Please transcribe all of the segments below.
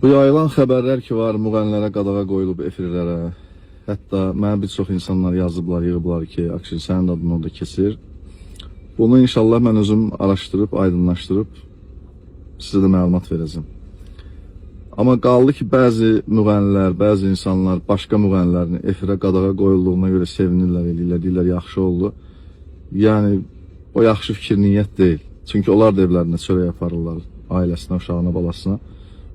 Bu yayılan xəbərlər ki var, müğənnilərə qadağa qoyulub efirlərə. Hətta mənə bir çox insanlar yazıblar, yığıblar ki, Akşin sənin də adın orada kesir. Bunu inşallah mən özüm araşdırıb, aydınlaşdırıb sizə də məlumat verəcəm. Amma qaldı ki, bəzi müğənnilər, bəzi insanlar başqa müğənnilərin efirə qadağa qoyulduğuna görə sevinirlər, eləyirlər, deyirlər yaxşı oldu. Yəni o yaxşı fikir, niyyət deyil. Çünki onlar da evlərində çörək aparırlar, ailəsinə, uşağına, balasına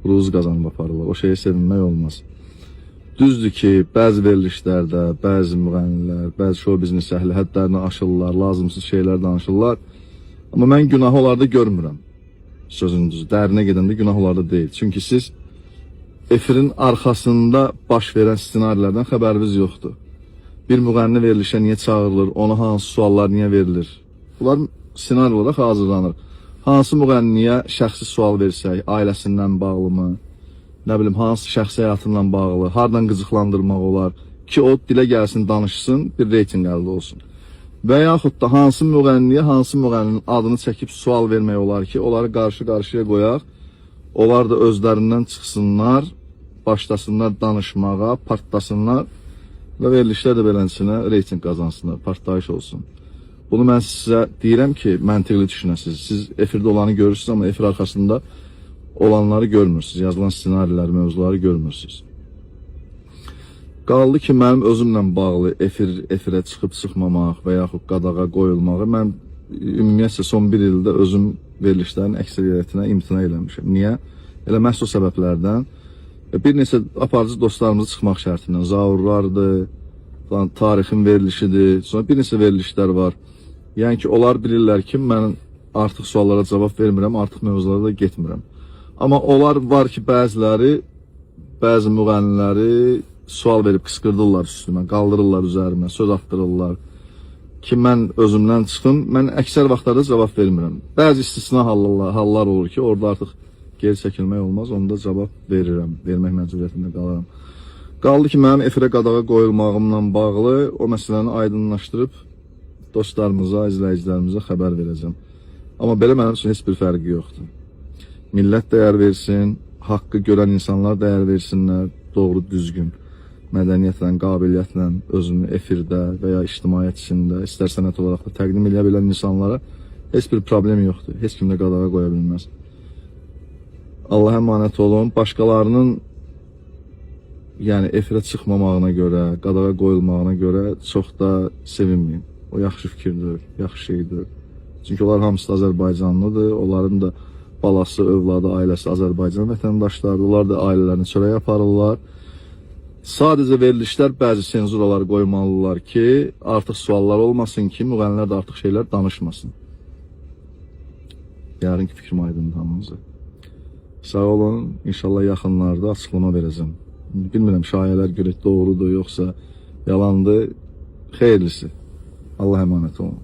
ruz qazanıb aparırlar. O şeyə sevinmək olmaz. Düzdür ki, bəzi verilişlərdə, bəzi müğənnilər, bəzi şou biznes əhli hədlərini aşırlar, lazımsız şeylər danışırlar. Amma mən günahı onlarda görmürəm. Sözün düzü, dərinə gedəndə günah onlarda deyil. Çünki siz efirin arxasında baş verən ssenarilərdən xəbəriniz yoxdur. Bir müğənni verilişə niyə çağırılır, ona hansı suallar niyə verilir? Bunlar ssenari olaraq hazırlanır. Hansı müğənniyə şəxsi sual versək, ailəsindən bağlımı, nə bilim hansı şəxsi həyatından bağlı, hardan qıcıqlandırmaq olar ki, o dilə gəlsin, danışsın, bir reytinq əldə olsun. Və yaxud da hansı müğənniyə, hansı müğənninin adını çəkib sual vermək olar ki, onları qarşı-qarşıya qoyaq, onlar da özlərindən çıxsınlar, başlasınlar danışmağa, partlasınlar və verilişlər də beləsinə reytinq qazansınlar, partlayış olsun. Bunu mən sizə deyirəm ki, məntiqli düşünəsiniz. Siz efirdə olanı görürsünüz, amma efir arxasında olanları görmürsünüz. Yazılan ssenarilər, mövzuları görmürsünüz. Qaldı ki, mənim özümlə bağlı efirə çıxıb çıxmamaq və yaxud qadağa qoyulmağı mən ümumiyyətcə son bir ildə özüm verilişlərin əksəriyyətinə imtina eləmişəm. Niyə? Elə məhz o səbəblərdən bir neçə aparıcı dostlarımızı çıxmaq şərti ilə Zaurlardır, falan, tarixin verilişidir, sonra bir neçə verilişlər var. Yəni ki, onlar bilirlər ki, mən artıq suallara cavab vermirəm, artıq mövzulara da getmirəm. Amma onlar var ki, bəziləri, bəzi müğənniləri sual verib qışqırdırlar üstümə, qaldırırlar üzərimə, söz atdırırlar ki, mən özümdən çıxım. Mən əksər vaxtlarda cavab vermirəm. Bəzi istisna hallar olur ki, orada artıq geri çəkilmək olmaz, onda cavab verirəm, vermək məcburiyyətində qalaram. Qaldı ki, mənim efirə qadağa qoyulmağımla bağlı o məsələni aydınlaşdırıb dostlarımıza, izləyicilərimizə xəbər verəcəm. Amma belə mənim üçün heç bir fərqi yoxdur. Millət dəyər versin, haqqı görən insanlar dəyər versinlər, doğru düzgün mədəniyyətlə, qabiliyyətlə özünü efirdə və ya ictimaiyyət içində, istər sənət olaraq da təqdim edə bilən insanlara heç bir problem yoxdur. Heç kim də qadağa qoya bilməz. Allaha əmanət olun. Başqalarının yəni efirə çıxmamağına görə, qadağa qoyulmağına görə çox da sevinməyin. O yaxşı fikirdir, yaxşı şeydir. Çünki onlar hamısı da Azərbaycanlıdır. Onların da balası, övladı, ailəsi Azərbaycan vətəndaşlarıdır. Onlar da ailələrini çörək aparırlar. Sadəcə verilişlər bəzi senzuralar qoymalılar ki, artıq suallar olmasın ki, müğənnilər də artıq şeylər danışmasın. Yəqin ki, fikrim aydındır hamınıza. Sağ olun. İnşallah yaxınlarda açıqlama verəcəm. Bilmirəm şayələr görək doğrudur yoxsa yalandır. Xeyirlisi. Allah əmanət olun.